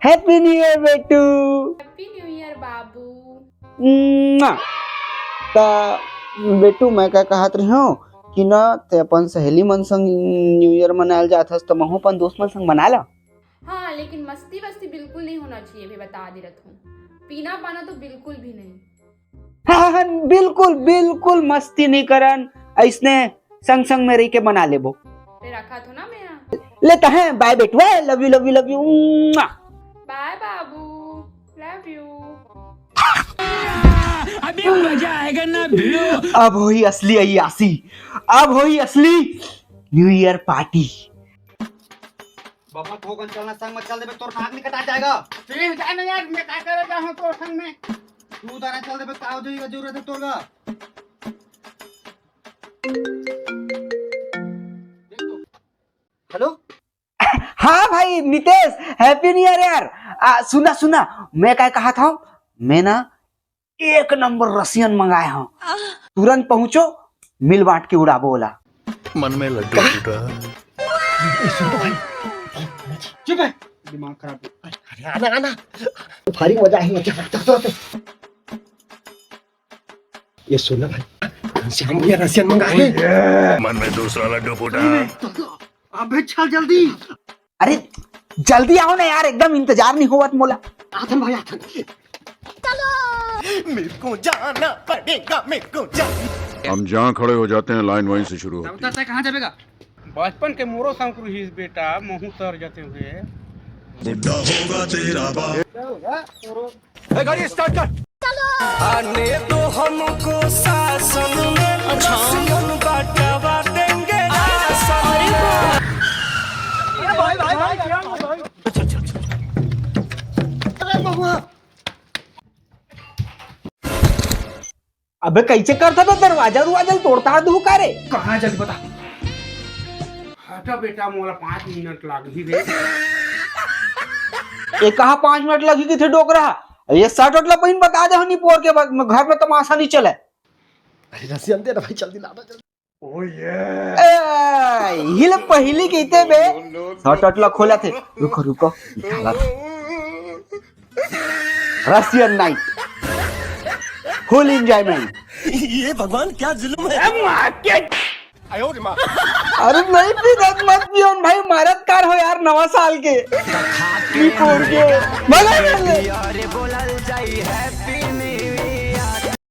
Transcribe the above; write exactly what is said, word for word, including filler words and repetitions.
Happy New Year बेटू। Happy New Year बाबू। मुआ। त बेटू, मैं का कहत रहियों कि ना, ते अपन सहेली मन संग न्यू ईयर मनायल जात हस, त महू अपन दोस्त मन संग मना ला। हाँ, लेकिन मस्ती वस्ती बिल्कुल नहीं होना चाहिए, भी बता दे रखूं। पीना पाना तो बिल्कुल भी नहीं। हाँ, हाँ, हाँ, बिल्कुल, बिल्कुल मस्ती नहीं करन, ऐसने संग संग में रह के मना लेबो। ले रखा थो ना मैं यहाँ। ले त हैं, bye बेटुआ, love you, love you, love you। मुआ। Bye बाबू, love you। अभी मजा आएगा ना भिड़ो। अब होई असली अय्यासी, अब होई असली न्यू ईयर पार्टी। बाबा, थोकन चलना, संग में चल देबे, तोर नाक नहीं कटा जाएगा। तेरे जाए ना यार, मैं का करे जाऊँ तोर संग में? तू उधर चल देबे, का हो जाएगा, जरूरत है तोर का? Hello। हाँ भाई नितेश, Happy New Year यार। आ, सुना सुना, मैं का कहत हूँ, मैं ना एक नंबर रसियन मंगाए हूँ, तुरंत पहुँचो, मिल बांट के उड़ाबो ओला। मन में लड्डू फूटा। चुप है, दिमाग खराब। अरे आना आना, भारी मजा आएगा। चल, चल, चल, चल। ये सुन ना भाई, श्याम भैया रसियन मंगा है। मन में दूसरा लड्डू फूटा। अबे चल जल्दी। अरे जल्दी आओ ना यार, एकदम इंतजार नहीं होवत मोला। आथन भाई, आथन। मेरे को जाना पड़ेगा, मेरे को जाना। हम जहाँ खड़े हो जाते हैं, लाइन वहीं से शुरू होती है। तैं कहाँ जाबेगा? बचपन के मोरो संग रहिस बेटा, महू तर जाते हुए। बुढ़ा होगा तेरा बाप। ए, गाड़ी स्टार्ट कर। आने दो हमको शासन में, अच्छा। रसियन बंटवा देंगे आसन में। अरे भाई, भाई, भाई, क्या हुआ भाई? अरे बबुआ। अबे कैसे करता बे, दरवाजा उरवाजा तोड़ता है तू का रे? कहाँ जल्दी बता। हटा बेटा, मोला पाँच मिनट लागही रे। ये कहाँ पाँच मिनट लगही किथे डोकरा? ये शर्ट वट ला पहिन, बता दे हनी पोर के बाद में घर में तमाशा नहीं चले। अरे रसियन दे ना भाई, जल्दी ला दो, जल्दी। ए, ये ले पहली कहते बे, शर्ट वट ला खोला थे। रुको, रुको, निकाला थे। रसियन नाइट, फुल एंजॉयमेंट। ये भगवान क्या जुल्म है। अरे नहीं पीनत मत पियोन भाई, मरत कार हो यार नवा साल के। पी पोर के। मजा कर ले।